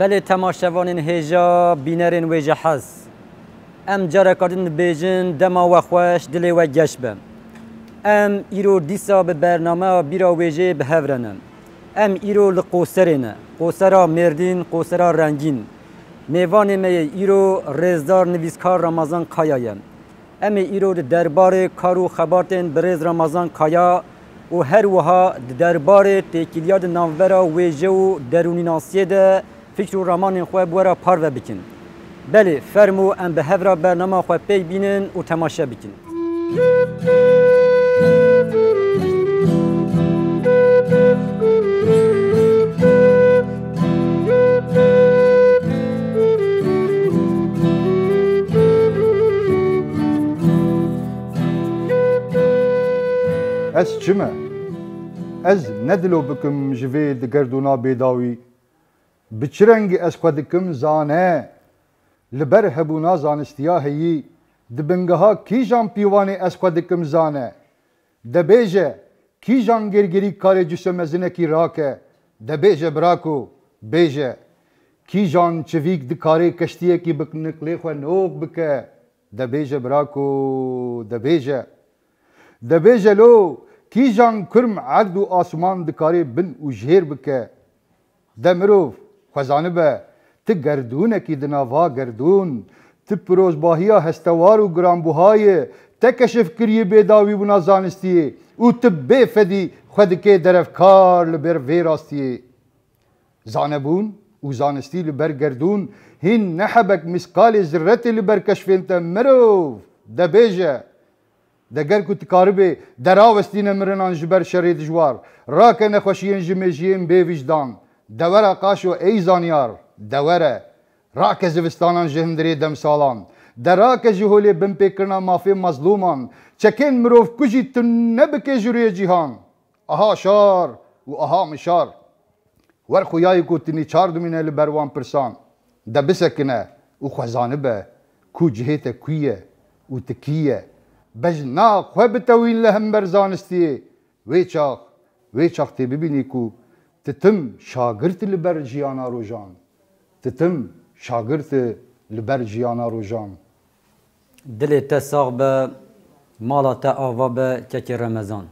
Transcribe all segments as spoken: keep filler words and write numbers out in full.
Belê temaşevanên hêja, bînerên wêjehez. Em careka din dibêjin dema we xweş, dilê we geş be. Em îro dîsa bi bernameya Bîra Wêjeyê bi hev re ne. Em îro li Qoserê ne. Qosera Mêrdîn, Qosera rengîn. Mêvanê me yê îro rêzdar nivîskar Ramazan Kaya ye. Em ê îro di derbarê kar û xebatên birêz Ramazan Kaya û her wiha di derbarê têkiliya di navbera wêje û derûnînasiyê de fikr û ramanên xwe bi we re parve bikin. Belê, fermo em bi hev re bernama xwe pêk bînin û temaşe bikin. Ez çi me? Ez ne dilo bikim ji vê di gerdûna bêdawî. Bi çi rengî ez xwe dikim zane? Li ber hebûna zanistiya heyî, di bingeha kîjan pîvanê ez xwe dikim zane? De bêje, kîjan gêrgêrî karê cîse mezinekî rake? De bêje birako, bêje. Kîjan çivîk dikarê keştiyekî bi niqlê xwe noq bike? De bêje birako, de bêje. De bêje lo, kîjan kurm erd û asman dikarê bin û jêr bike? De mirov, xwe zanibe, ti gerdûnekî di nava gerdûn, ti pirozbahiya hestewar û giranbuhayê te keşif kiriye bêdawî bûna zanistiyê û ti bê fedî xwe dikê derevkar li ber vê rastiyê. Zanebûn û zanistî li ber gerdûn hîn ne hebek mîsqalê zirretê li ber keşfên te mirov, de bêje. De ger ku tu karibê, de rawestîne mirinan ji ber şerê dijwar, rake nexweşiyên ji mêjiyên bêvîjdan, de were qaşo ey zanyar, de were. Rake zivistanan ji hundirê demsalan, de rake ji holê binpêkirina mafê mezlûman, çekên mirovkujî tune bike ji rûyê cîhan. Aha şar û aha mişar. Wer xuyayê ku tu nîçar dimîne li ber wan pirsan, de bisekine û xwe zanibe ku cihê te kû ye û ti kî ye. Bejna xwe bitewîn li hember zanistiyê. Wê çax, wê çax tê bibînî ku ti tim şagirt li ber jiyana rojan. Ti tim şagirt li ber jiyana rojan. Dilê te sax be, mala te ava be, kekê Remezan.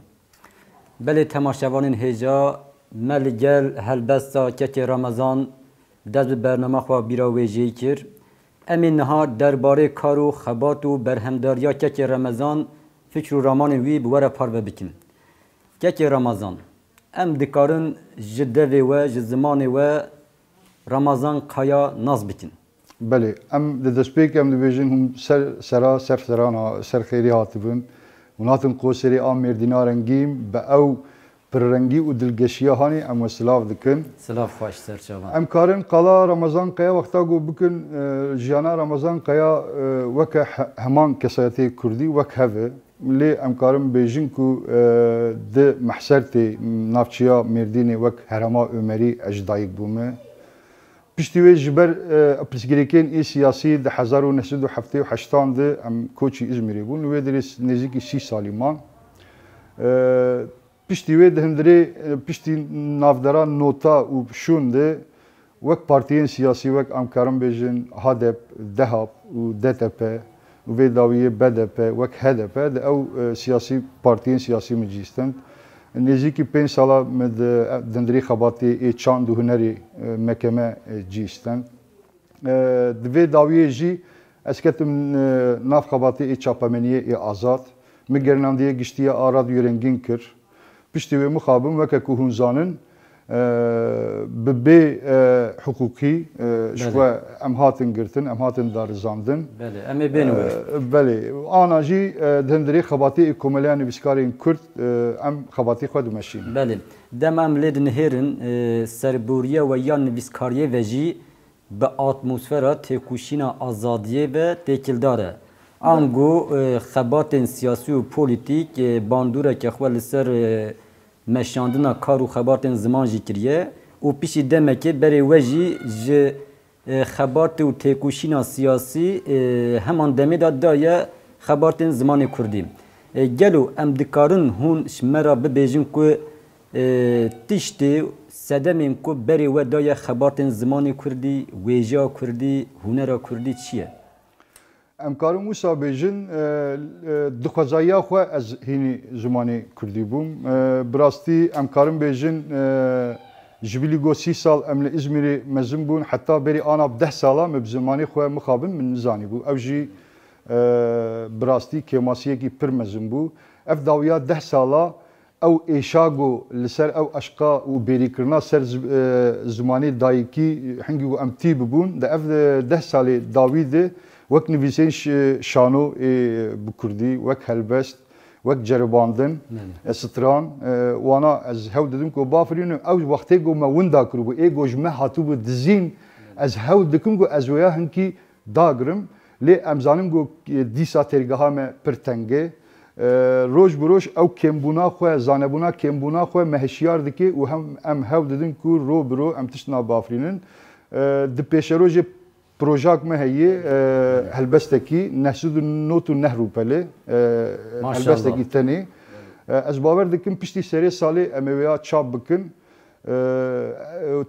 Belê temaşevanên hêja, me li gel helbesta kekê Remezan dest bi bernama xwe Bîra Wêjeyî kir. Em ê niha derbarê kar û xebat û berhemdariya kekê Remezan, fikr û ramanên wî bi we re parve bikin. Kekê Remezan, em dikarin ji devê we, ji zimanê we Ramazan Kaya nas bikin. Belê, em di destpêkê em dibêjin hûn ser sera, ser serana, ser xêrê hatibin. Hûn hatin Qoserê a Mêrdîna rengîn, bi ew pirrengî û dilgeşiya hanê em we silav dikin. Silav xweş ser çavan. Em karin qala Ramazan Kaya wexta ku bikin, e, jiyana Ramazan Kaya, e, weke he-, heman kesayetê kurdî wek hev e. Lê em karin bêjin ku, e, di Mehsertê navçeya Mêrdînê wek herêma Omerî ez ji dayik bûme. Piştî wê ji ber, e, pirsgirêkên ê siyasî di hezar û neh sed û heftê û heştan de em koçî Îzmîrê bûn. Li wê derê s-, nêzîkî sî salî man. E, piştî wê di hundirê, e, piştî navdera nota û şûn de wek partiyên siyasî, wek em karin bêjin HADEP, DEHAP û DTP û vê dawiyê BDP, wek HDP, di ew, e, siyasî partiyên siyasî min cî stend. Nêzîkî pênc sala min di, e, di hundirê xebatê ê çand û hunerê, e, mekeme, e, cî stend. E, di vê dawiyê jî ez ketim, e, nav xebatê ê çapemeniyê ê azad. Min gerînandiyê giştî ya a Radyo Rengîn kir. Piştî wê mixabin, weke ku hûn zanin, e, bi bê, e, hiqûqî, e, ji Belê. xwe em hatin girtin, em hatin darizandin. Belê, em ê bên wir. E, belê. Ana jî, e, di hundirê xebatê ê Komeleya Nivîskarên Kurd, e, em xebatê xwe dimeşînin. Belê. Dema em lê dinihêrin, e, serboriya we ya nivîskariyê ve jî bi atmosfera têkoşîna azadiyê ve têkildar e. Ango, e, xebatên siyasî û polîtîk, e, bandoreke xwe li ser, e, meşandina kar û xebatên ziman jî kiriye û piştî demekê berê we jî ji, e, xebatê û têkoşîna siyasî, e, heman demê de daye xebatên zimanê kurdî. E, gelo em dikarin hûn ji me re bibêjin ku, e, tiştê sedemên ku berê we daye xebatên zimanê kurdî, wêjeya kurdî, hunera kurdî çi ye? Em karin wisa bêjin, e, e, di xwezayiya xwe ez hînî zimanê kurdî bûm. E, bi rastî em karin bêjin, e, ji bilî go sî sal em li Îzmîrê mezin bûn, heta berî ana bi deh sala me bi zimanê xwe mixabin min nizanîbû. Ew jî, e, bi rastî kêmasiyekî pir mezin bû. Ev dawiya deh sala ew êşa ku li ser ew eşqa û bêrîkirina ser zi-, e, zimanê dayikî hingî ku em tî bibûn, di ev, e, deh salê dawî de wek nivîsên ş-, şano ê bi kurdî, wek helbest, wek ceribandin, Belê. e, stran, e, wana ez hew didim ku bafirînim, ew wextê ku me winda kiribû, ê ku ji me hatibû dizîn, ez hew dikim ku ez wêya hinkî dagirim, lê em zanin ku, e, dîsa têrgeha me pir teng e. E, roj bi roj ew kêmbûna xwe, zanebûna kêmbûna xwe me hişyar dike û hem em hew didin ku ro bi ro em tiştina bafirînin. E, di pêşerojê projak me heye, e, helbestekî neh sed û nod û neh rûpelê, e, Maşallah. helbestekî tenê. E, ez bawer dikim piştî serê salê em ê wêya çap bikin. E,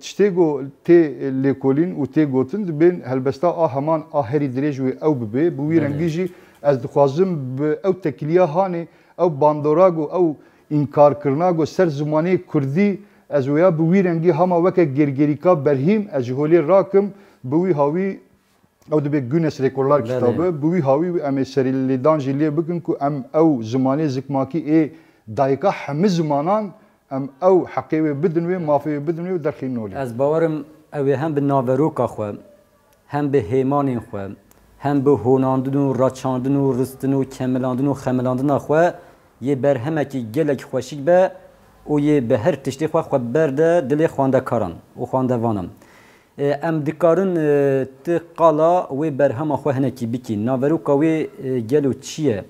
tiştê ku tê lêkolîn û tê gotin, dibên helbesta a heman a herî dirêj wê ew bibe. Bi wî Belê. rengî jî ez dixwazim bi ew tekiliya hanê, ew bandora ku, ew înkarkirina ku ser zimanê kurdî, ez wêya bi wî rengî hema weke gêrgêrîka berhîm ez ji holê rakim, bi wî hawî ew dibe Guinness Rekorlar Belê. Kitabe, bi wî hawî em ê serî lêdan jî lê bikin ku em ew zimanê zikmakî ê dayika hemî zimanan em ew heqê wê bidin wê, mafê wê bidin wê û derxînin holê. Ez bawerim ew ê hem bi naveroka xwe, hem bi hêmanên xwe, hem bi honandin û raçandin û ristin û kemilandin û xemilandina xwe yê berhemekî gelek xweşik be û yê bi her tiştê xwe xwe berde dilê xwendekaran û xwendevanan. E, em dikarin, e, ti qala wê berhema xwe hinekî bikîn. Naveroka wê, e, gelo çi ye?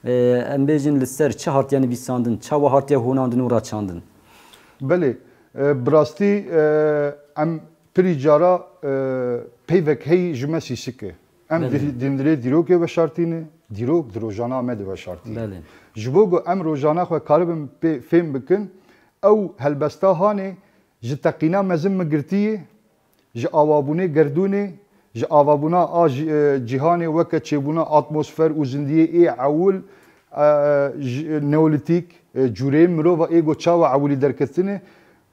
E, em bêjin li ser çi hatiye nivîsandin, çawa hatiye honandin û raçandin? Belê, e, bi rastî, e, em pirî cara, e, peyvek heyî ji me sîsik e. Em Belê. di-, dindirê dîrokê veşartîne, dîrok di rojana me de veşartîne. Belê. Ji bo ku em rojana xwe karibin pê fêm bikin, ew helbesta hanê ji teqîna mezin min girtiye, ji awabûnê gerdûnê, ji avabûna a ji-, e, cîhanê weke çêbûna atmosfer û zindiyê ê ewil, e, ji-, neolîtîk, e, cûreyên mirova ê ku çawa ewilî derketine,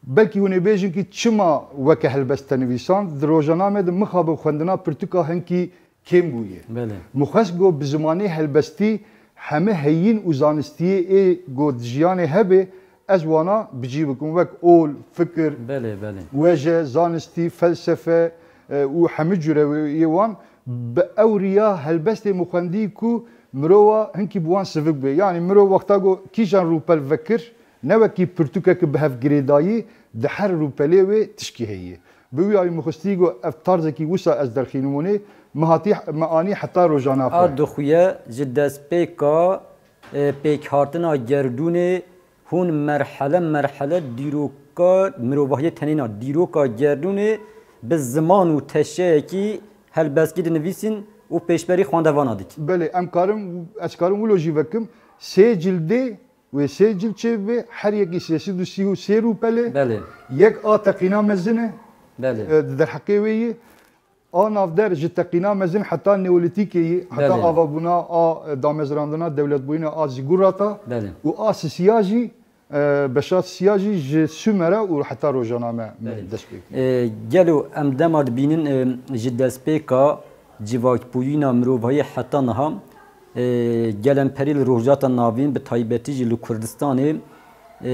belkî hûn ê bêjin kî çima weke helbest te nivîsand, di rojana me de mixabin xwendina pirtûka hinkî kêm bûye. Belê. Min xwest got bi zimanê helbestî heme heyîn û zanistiyê ê got jiyanê hebe, ez wana bi cî bikim. Wek ol, fikir, Belê, belê. weje, zanistî, felsefe, e, û hemî cure yê wan bi ew riya helbestê min xwendî ku mirova hinkî bi wan sivik be. Yanî mirov wexta got kîjan rûpel vekir, ne wekî pirtûkek bi hev girêdayî, di her rûpelê wê tişkî heye. Bi wî awî min xwestî got ev tarzekî wisa ez derxînim hûnê, min hatî, min anî heta rojana xwe. A dixuye ji destpêka, e, pêkhatina gerdûnê hûn merhele merhele dîroka mirovahiyê tenêna dîroka gerdûnê bi ziman û teşeyekî helbestkî dinivîsîn û pêşberî xwendevana dikî. Belê, em karin, ez karim wilo jî vekim, sê cildê Wê sê cil çêbibe, her yekî sê sed û sî û sê rûpelê. Belê. Yek a teqîna mezin e, Belê. e, di derheqê wê yê. A navder ji teqîna mezin heta Neolîtîkê yê, heta Belê. avabûna a, e, damezrandina dewletbûyîna a zîgurata Belê. û a sisiya jî, e, beşa sisiya jî ji Sumera û heta rojana me, me Belê. dest pê kir. E, gelo em dema dibînin, e, ji destpêka civakbûyîna mirovahiyê heta niha, e, gelemperî li Rojhilata Navîn, bi taybetî jî li Kurdistanê, e,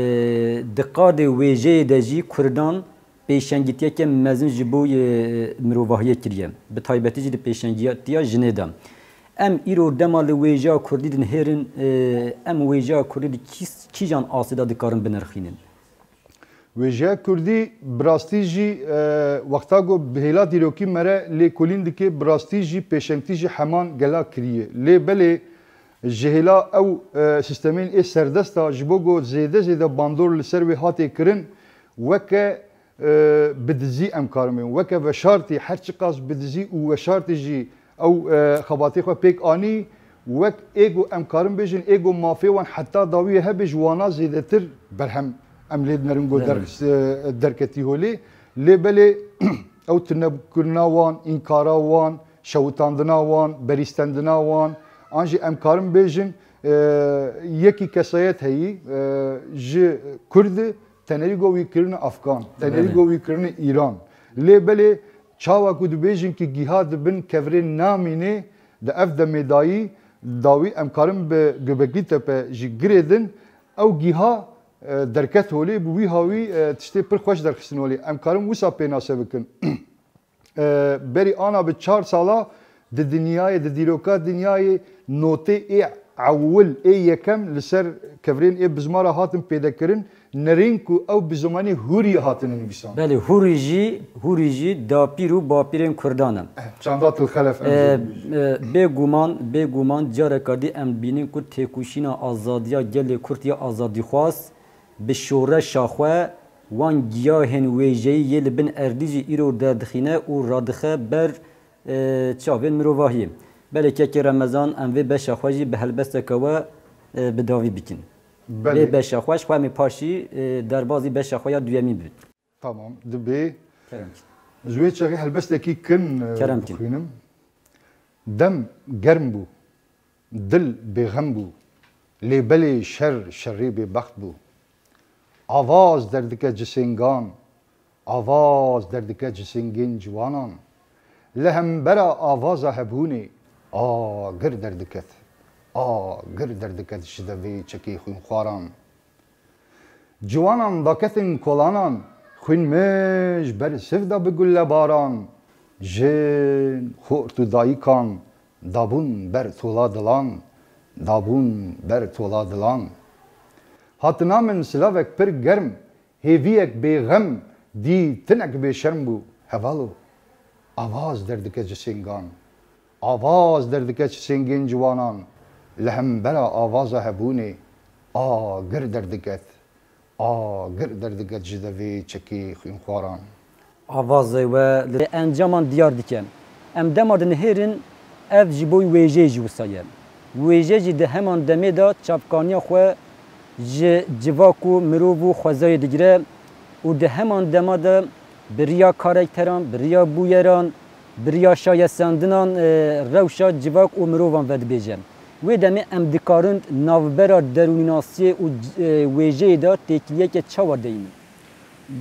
di qadê wêjeyê de jî Kurdan pêşengîtiyeke mezin ji bo, e, mirovahiyê kiriye. Bi taybetî jî di pêşengîtiya jinê de. Em îro dema li wêjeya Kurdî dinihêrin, e, em wêjeya Kurdî di kîs-, kîjan asê de dikarin binirxînin? Wêjeya Kurdî bi rastî jî, e, wexta ku bi hêla dîrokî me re lêkolîn dike, bi rastî jî pêşengtî ji heman gela kiriye. Lê belê ji hêla ew, e, sîstemên ê serdesta ji bo ku zêde zêde bandor li ser wê hatê kirin, weke, e, bi dizî em karin bêjin. Weke veşartî, her çiqas bi dizî û veşartî jî ew, e, xebatê xwe pêk anî, wek ê ku em karin bêjin, ê ku mafê wan heta dawiyê hebe ji wana zêdetir berhem Em lê dinerin ku derketî holê, lê belê ew tunebûkirina wan, înkara wan, şewitandina wan, berîstendina wan, an jî em karin bêjin, e, yekî kesayet heyî, e, ji Kurd, tenerî go wî kirine Afgan, tenerî go wî kirine Îran. Lê belê çawa ku dibêjin ki giha di bin kevirê namînê, di ev demê dayî dawî em karin bi Göbekli Tepe jî girêdin, ew giha, e, derket holê, bi wî hawî, e, tiştê pir xweş derxistin holê. Em karin wisa pênase bikin. E, berî ana bi çar sala di dinyayê, di dîroka dinyayê notê ê ewil, ê yekem li ser kevirên ê bizmara hatin pêdekirin, nerên ku ew bi zimanê hûrî hatine nivîsan. Belê, hûrî jî, hûrî jî dapîr û bapîrên Kurdan in. Eh, çanda tu xelef em Ee, jî dibêjin. E, bêguman, bêguman careka dî em dibînin ku têkoşîna azadiya gelê Kurd ya azadîxwaz bi şoreşa xwe wan giyahên wêjeyî yê li bin erdî jî îro derdixîne û radixe ber, e, çavên mirovahiyê. Belê kekê Remezan, em vê beşa xwe jî bi helbesteke we, e, bi dawî bikin. Belê. Vê beşa xwe ji xwe em ê paşî, e, derbazî beşa xwe ya duyemîn bibin. Tamam, dibê. Kerem. Ji wê çaxê helbestekî kin, e, Kerem kin. Bixwînim. Dem germ bû, dil bêxem bû, lê belê şer şerê bêbext bû. Avaz derdike cisêngan, avaz derdike cisêngên ciwanan. Li hembera avaza hebûnê agir derdiket, agir derdiket ji devê çekê xwînxwaran. Ciwanan daketin kolanan, xwîn mij ber siv da bi gullebaran. Jin, xort û dayikan dabûn ber tola dilan, dabûn ber tola dilan. Hatina min silavek pir germ, hêviyek bêxem, dî tinek bêşerm bû. Hevalo, avaz derdike ji sêngan. Avaz derdike ji sêngên ciwanan, li hembera avaza hebûnê agir derdiket, agir derdiket ji devê çekê xwînxwaran. Avazê we li encaman diyar dike. Em dema dinihêrin, ev ji bo wêjeyê jî wisa ye. Wêje jî di heman demê de çavkaniya xwe ji civak û mirov û xwezayê digire û di heman dema de bi riya karekteran, bi riya bûyeran, bi riya şayesendinan, e, rewşa civak û mirovan vedibêje. Wê demê em dikarin navbera derûnînasiyê û, e, wêjeyê de têkiliyeke çawa deynin?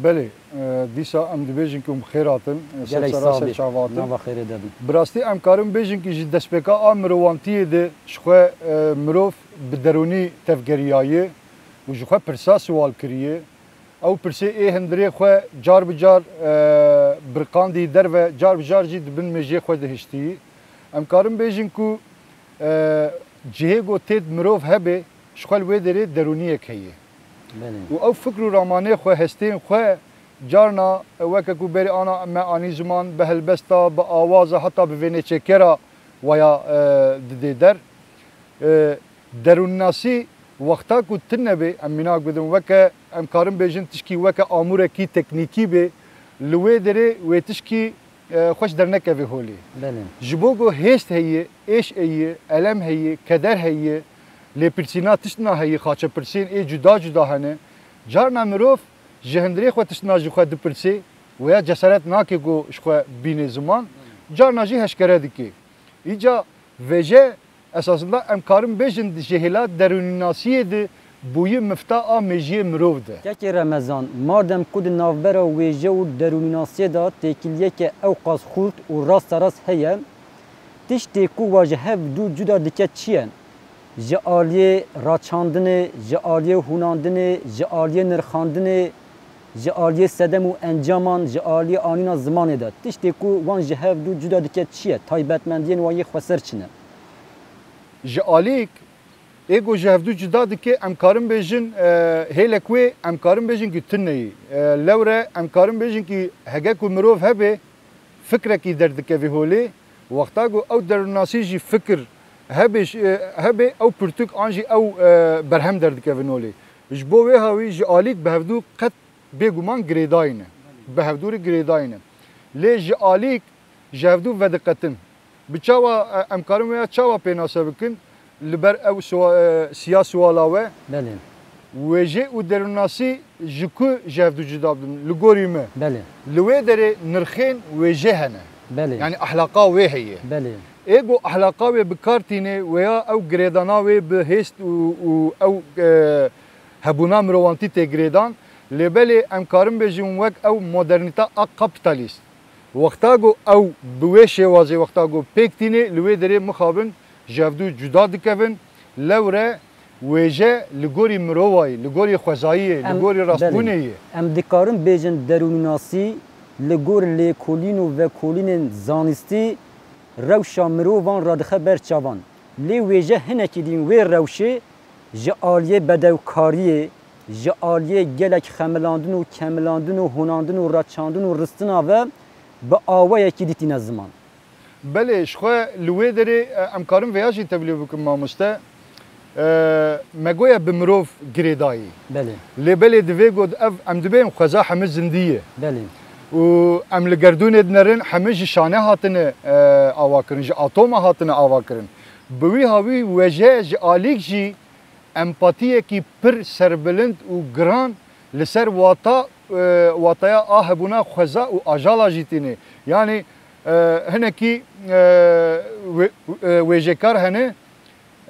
Belê, e, dîsa em dibêjin ku em xêr hatin, e, ser Gelek sera sağ ser be. Çava hatin. Nava xêrê de bin. Bi rastî em karin bêjin ku ji destpêka a mirovantiyê de ji xwe, e, mirov bi derûnî tevgeriyaye û ji xwe pirsa siwal kiriye. Ew pirsê ê hundirê xwe car bi car, e, birqandî derve, car bi car jî di bin mêjê xwe de hiştî. Em karin bêjin ku, e, cihê ku têt mirov hebe, ji xwe li wê derê derûniyek heye. Belê. Û ew fikr û ramanê xwe, hestên xwe carna, e, weke ku berî ana me anî ziman, bi helbesta, bi awaza, heta bi vênêçêkera waya, e, didê der. E, derûnnasî wexta ku tune be, em mînak bidin, weke em karin bêjin tişkî weke amûrekî teknîkî be, li wê derê wê tişkî, e, xweş dernekeve holê. Belê. Ji bo ku hêst heye, êş heye, elem heye, keder heye, lêpirsîna tiştna heye, xaçepirsên ê cuda cuda hene. Carna mirov ji hundirê xwe tiştna ji xwe dipirse, wêya cesaret nake ku ji xwe bîne ziman, carna jî heşkere dike. Îca vêje esasında em karin bêjin di jêhêla derûnînasiyê de bûyî mifta a mêjiyê mirov de. Kekê Remezan, madem ku di navbera wêje û derûnînasiyê de têkiliyeke ewqas xurt û rasterast heye, tiştê ku wa ji hev du cuda dike çi ye? Ji aliyê raçandinê, ji aliyê hûnandinê, ji aliyê nirxandinê, ji aliyê sedem û encaman, ji aliyê anîna zimanê de, tiştê ku wan ji hev du cuda dike çi ye? Taybetmendiyên wan yê xweser çi ne? Ji aliyek ê ku ji hevdu cuda dike, em karin bêjin, e, hêlek wê, em karin bêjin ki tune yî. E, lewre em karin bêjin ki hege ku mirov hebe, fikrekî derdikevî holê, wexta ku ew derûnnasî jî fikir hebe, e, hebe ew pirtûk an jî ew, e, berhem derdikevin holê. Ji bo wê hawî ji alîk bi hevdû qet bêguman girêdayî ne. Bi hevdû re girêdayî ne. Lê ji alîk ji hevdû vediqetin. Bi çawa, e, em karin wêya çawa pênase bikin? Li ber ew siwa-, e, siya siwala we. Belê. Wêje û derûnnasî ji ku ji hevdu cuda bidin? Li gorî me. Belê. Li wê derê nirxên wêje hene. Belê. Yanî ahlaqa wê heye. Belê. Ê ku ahlaqa wê bi kar tîne, weya ew girêdana wê bi hêst û, û ew, e, hebûna mirovantî tê girêdan. Lê belê em karin bêjin wek ew modernîta a kapitalîst. Wexta ku ew bi wê şêwazê wexta ku pêk tîne, li wê derê mixabin ji hevdu cuda dikevin. Lewre wêje li gorî mirovayî, li gorî xwezayiyê, li Em, gorî rastbûnê belê. Yê. Em dikarin bêjin derûnnasî li gor lêkolîn û vekolînên zanistî rewşa mirovan radixe ber çavan. Lê wêje hinekî dîn wê rewşê ji aliyê bedewkariyê, ji aliyê gelek xemilandin û kemilandin û hunandin û reçandin û ristina ve bi awayekî dîtîne ziman. Belê, ji xwe li wê derê, e, em karin vêya jî tevlî bikin mamoste. E, me goya bi mirov girêdayî. Belê. Lê belê divê got ev em dibên xweza hemî zindî ye. Belê. Û em li gerdûnê dinerin hemî ji şane hatine, e, ava kirin, ji atoma hatine ava kirin. Bi wî hawî wêje ji alîk jî empatiyekî pir serbilind û giran li ser wata, e, wataya a hebûna xweza û ajala jî tîne. Yanî, e, hinekî, e, wê-, e, wêjekar hene,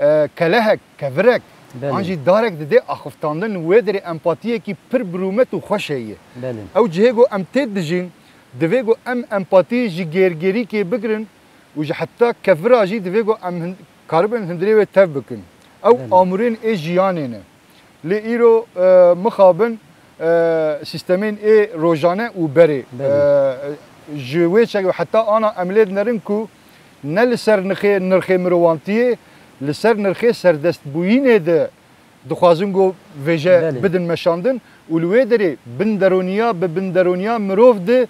e, kelehek, kevirek, Belê. An jî darek didê axiftandin, wê derê empatiyekî pir bi rûmet û xweş heye. Belê. Ew cihê ku em tê dijîn, divê ku em empatiyê ji gêrgêrîkê bigirin û ji heta kevira jî divê ku em hin-, karibin hundirê wê tev bikin. Ew Belê. Amûrên ê jiyanê ne. Lê îro, e, mixabin, e, sîstemên ê rojane û berê. Belê. E, ji wê çek heta ana em lê dinerin ku ne li ser nirxê, nirxê mirovantiyê, li ser nirxê serdestbûyînê de dixwazin ku vêje Belê. Bidin meşandin û li wê derê binderoniya bi binderoniya mirov di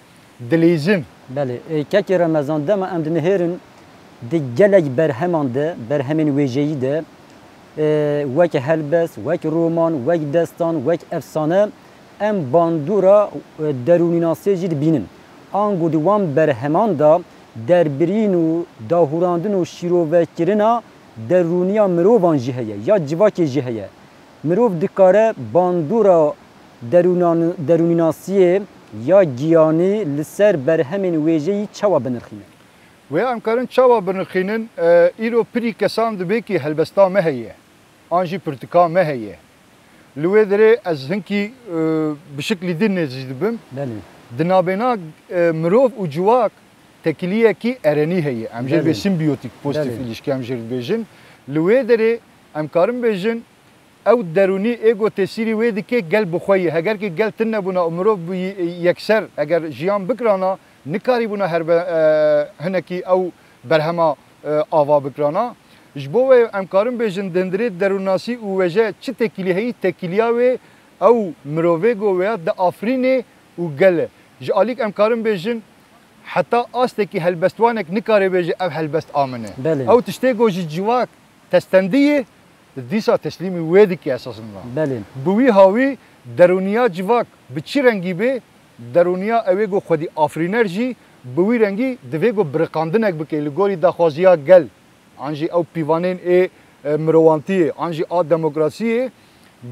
dilîzin. Belê, e, kekê Remezan, dema em dinihêrin di gelek berheman de, berhemên wêjeyî de, e, wek helbest, wek roman, wek destan, wek efsane, em bandora, e, derûnînasiyê jî dibînin. Ango di wan berheman de derbirîn û dahûrandin û şîrovekirina derûniya mirovan jî heye, ya civakê jî heye. Mirov dikare bandora derûnan-, derûnînasiyê ya giyanî li ser berhemên wêjeyî çawa binirxîne? Wê em karin çawa binirxînin? E, îro pirî kesan dibê kî helbesta me heye, an jî pirtika me heye. Li wê derê ez hinkî, e, bi şiklî din nêzî dibim. Belê. Di nabêna, e, mirov û civak tekiliyekî erenî heye. Em jê Belê. Dibê simbiyotîk pozitif Belê. Îlişkî em jê dibêjin. Li wê derê em karin bêjin, ew derûnî ê ku tesîrî wê dike gel bi xwe ye. Heger ki gel tune bûna û mirov bi yekser eger jiyan bikirana, nikarîbûna her be, e, hinekî ew berhema, e, ava bikirana. Ji bo wê em karin bêjin di hundirê derûnnasî û wêje çi têkilî heyî, têkiliya wê ew mirovê ku wêya diafirînê û gel e. Ji alîk em karin bêjin heta astekî helbestwanek nikare bêje ev helbest a min e. Belê. Ew tiştê ku ji civak testendiyê, dîsa teslîmî wê dike esasında. Belê. Bi wî hawî derûniya civak bi çi rengî bê, derûniya ewê ku xwedî afirîner jî bi wî rengî divê ku biriqandinek bike li gorî daxwaziya gel, an jî ew pîvanên ê, e, mirovantiyê, an jî a demokrasiyê,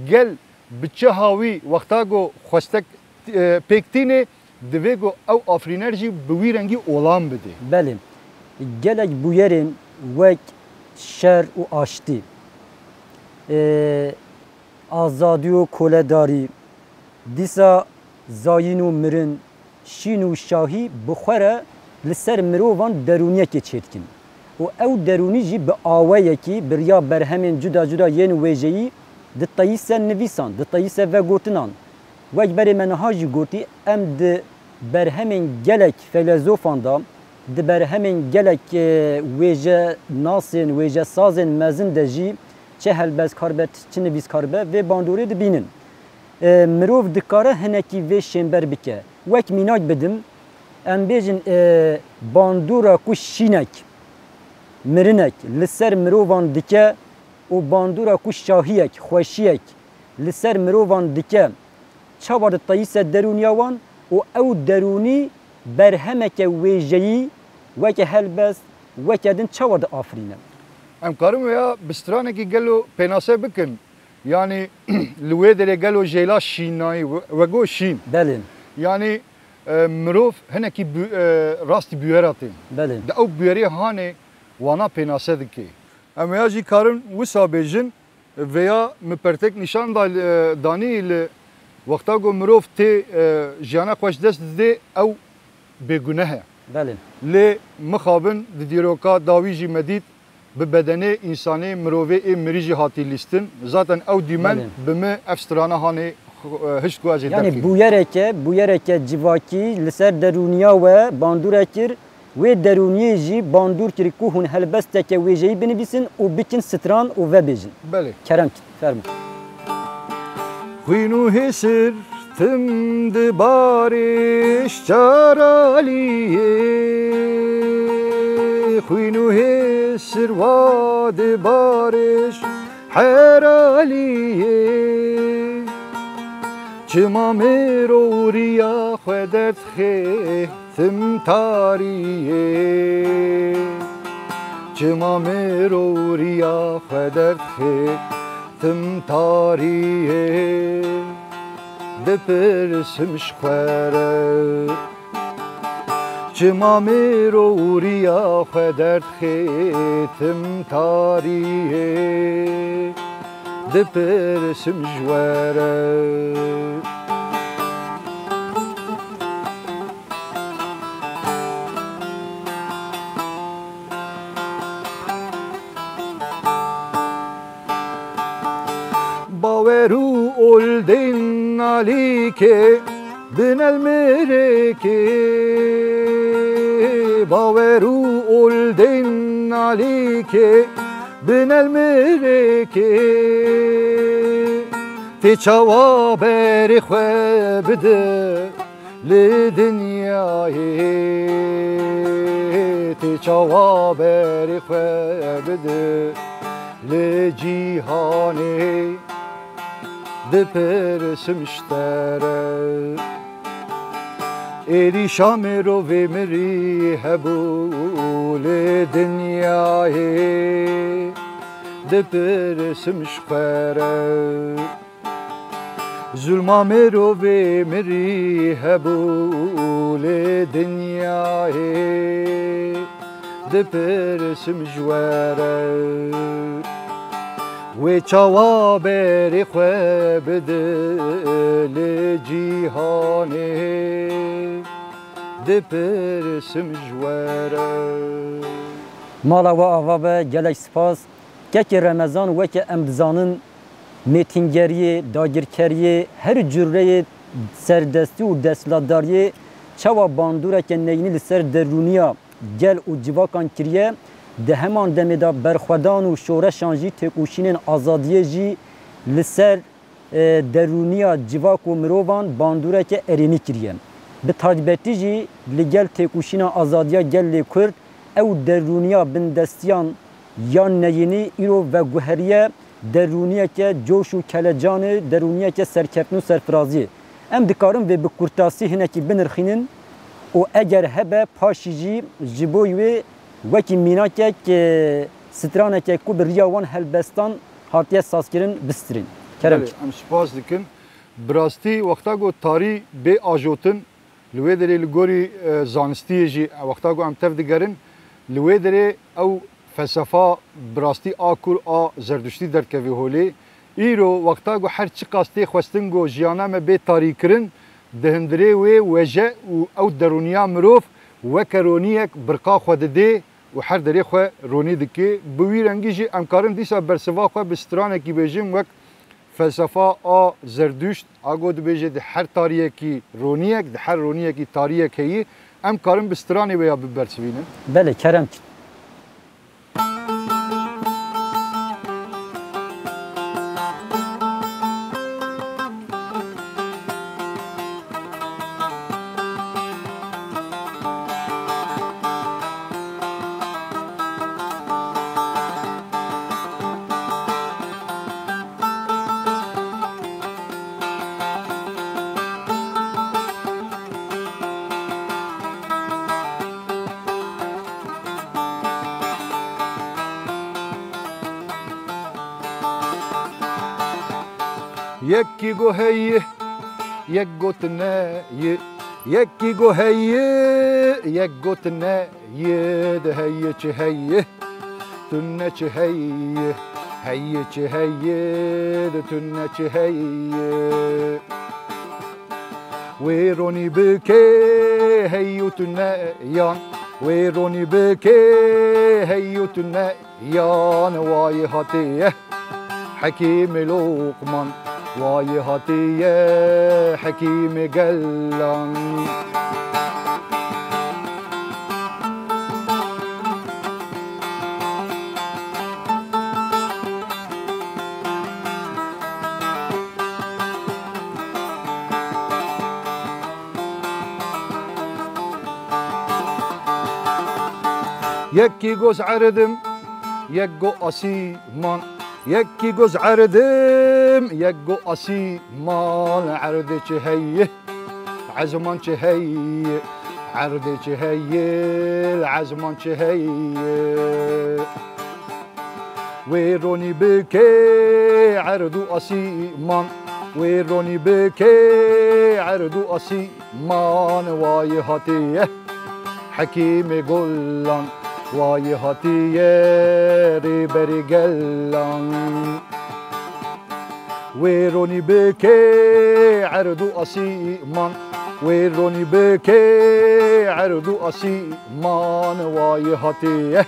gel bi çi hawî wexta ku xwestek, e, pêk tînê, divê ku ew afirîner jî bi wî rengî olan bidê. Belê. Gelek bûyerên wek şer û aştî, e, azadî û koledarî, dîsa zayîn û mirin, şîn û şahî bi xwe re li ser mirovan derûniyekê çêdikin. Û ew derûnî jî bi awayekî bi riya berhemên cuda cuda yên wêjeyî diteyîse nivîsan, diteyîse vegotinan. Wek berê me niha jî gotî, em di berhemên gelek feylezofan de, di berhemên gelek, e, wêjenasên, wêjesazên mezin de jî çi helbestkar be, çi nivîskar be, vê bandorê dibînin. E, mirov dikare hinekî vê şênber bike. Wek mînak bidim, em bêjin, e, bandora ku şînek, mirinek li ser mirovan dike û bandora ku şahiyek, xweşiyek li ser mirovan dike, çawa diteyîse derûniya wan û ew derûnî berhemeke wêjeyî weke helbest, weke din çawa diafirîne? Em karin wêya bi stranekî gelo pênase bikin. Yanî li wê derê gelo jêla şînayî, we, we got şîn. Belê. Yanî, e, mirov hinekî bû-, e, rastî bûyera tên. Belê. Di ew bûyerê hanê wana pênase dike. Em ya jî karin wisa bêjin, vêya min pertek nîşan da, e, danî li wexta ku mirov tê, e, jiyana xwe ji dest didê, ew bêguneh e. Belê. Lê mixabin di dîroka dawî jî me dît, bi bedenê însanê, mirovê ê mirî jî hatî lîstin. Zaten ew dîmen Belê. Bi min ev strana hanê xu-, e, hişt ku ez ê Yanî derxînim. Bûyereke, bûyereke civakî li ser derûniya we bandûre kir, wê derûniyê jî bandûr kir ku hûn helbesteke wêjeyî binivîsin û bikin stran û vebêjin. Belê. Kerem kin, fermo. Xwîn û hêsir tim dibarêj çaraliyê. Xwîn û hêsir wa dibarêj heraliyê. Çima mêro riya xwe derdixê tim tariyê. Çima mêro riya xwe derdixê tim tariyê. Dipirsim ji xwe re. Çima mêro riya xwe derdixê tim tariyê. Dipirsim ji we re. Bawer û oldên alîkê binel mirêkê. Bawer û oldên alîkê binel mirêkê. Tê çawa berê xwe bide li dinyayê, tê çawa berê xwe bide li cîhanê, dipirsim ji te re. Êrîşa mirovê mirî hebû li dinyayê, dipirsim ji xwe re. Zulma mirovê mirî hebû li dinyayê, dipirsim ji we re. Wê çawa berê xwe bide li cîhanê, dipirsim ji we re. Mala we ava be, gelek spas. Kekê Remezan, weke em dizanin, mêtingeriyê, dagirkeriyê, her cureyê serdestî û desthilatdariyê çawa bandoreke neyînî li ser derûniya gel û civakan kiriye, di heman demê de berxwedan û şoreşan jî, têkoşînên azadiyê jî li ser e, derûniya civak û mirovan bandoreke erênî kiriye. Bi taybetî jî li gel têkoşîna azadiya gelê Kurd ew derûniya bindestiyan ya neyînî îro veguheriye derûniyeke coş û kelecanê, derûniyeke serkeftin û serfiraziyê. Em dikarin vê bi kurtasî hinekî binirxînin û eger hebe paşî jî ji bo wê wekî mînakek, e, straneke ku bi riya wan helbestan hatiye sazkirin, bistrîn. Kerem Belê, em spas dikin. Bi rastî wexta ku tarî bê ajotin, li wê derê li gorî, e, zanistiyê jî wexta ku em tev digerin, li wê derê ew felsefa bi rastî a kur a Zerduştî derdikevî holê. Îro wexta ku her çiqas tê xwestin ku jiyana me bê tarîkirin, di hundirê wê weje û ew derûniya mirov weke roniyek birqa xwe didê û her derê xwe ronî dike. Bi wî rengî jî em karin dîsa bersiva xwe bi stranekî bêjin wek felsefa a Zerduşt, a ku dibêje di her tariyekî roniyek, di her roniyekî tariyek heyî, em karin bi stranê wê ya bibersivînin. Belê, kerem kin. Yekî got heye, yek got neye. Yekî got heye, yek got neye. Di heye çi heye? Tune çi heye? Heye çi heye? Di tune çi heye? Wê ronî bike hey û tuneyan. Wê ronî bike hey û tuneyan. Wayê hatiye Hekîmê Loqman. Wayê hatiye Hekîmê gelan. Yekî got erdim, yek got asîman. Yekî got erdim, yek got asîman. Erdê çi heye? Ezman çi heye? Erdê çi heye? Ezman çi heye? Wê ronî bike erd û asîman. Wê ronî bike erd û asîman. Wayê hatiye Hekîmê gulan. Wayê hatiye rêberê gelan. Wê ronî bike erd û asîman. Wê ronî bike erd û asîman. Wayê hatiye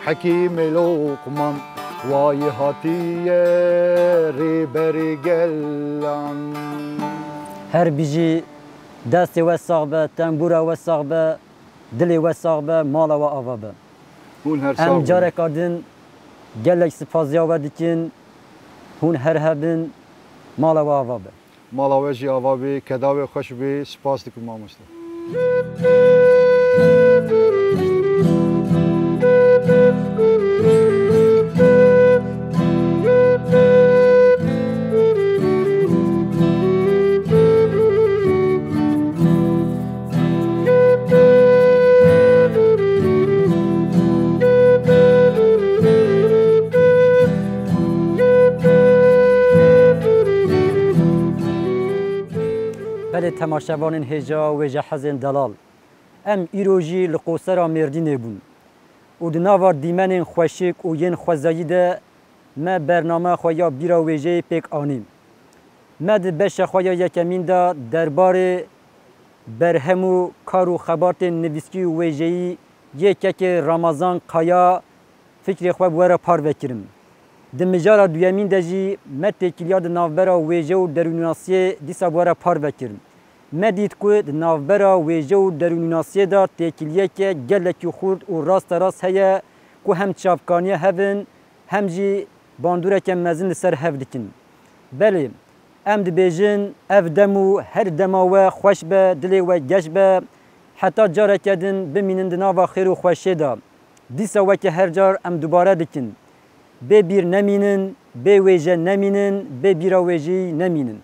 Hekîmê Loqman. Wayê hatiye rêberê gelan. Her bijî, destê we sax be, tembûra we sax be, dilê we sax be, mala we ava be. Hûn her sax bin. Em careka din gelek sipaziya we dikin. Hûn her hebin, mala we ava be. Mala we jî ava bê, keda we xweş bê. Spas dikim mamoste. Belê temaşevanên hêja wêjehezên delal. Em îro jî li qosera Mêrdînê bûn û di nava dîmenên xweşik û yên xwezayî de me bername xwe ya bîra wêjeyê pêk anî. Me di beşa xwe ya yekemîn de derbarê berhem û kar û xebatên nivîskî û wêjeyî yê kekê Ramazan Kaya fikrê xwe bi we re parve kirin. Di mijara duyemîn de jî me têkiliya di navbera wêje û derûnasiyê dîsa bi we re parve kir. Me dît ku di navbera wêje û derûnasiyê de têkiliyeke gelekî xurt û rasterast heye ku hem çavkaniya hev in, hem jî bandoreke mezin li ser hev dikin. Belê, em dibêjin, ev dem û her dema we xweş be, dilê we geş be, heta careke din bimînin di nava xêr û xweşiyê de. Dîsa weke her car em dubare dikin. Bê bîr nemînin, bê wêje nemînin, bê bîra wêjeyî nemînin.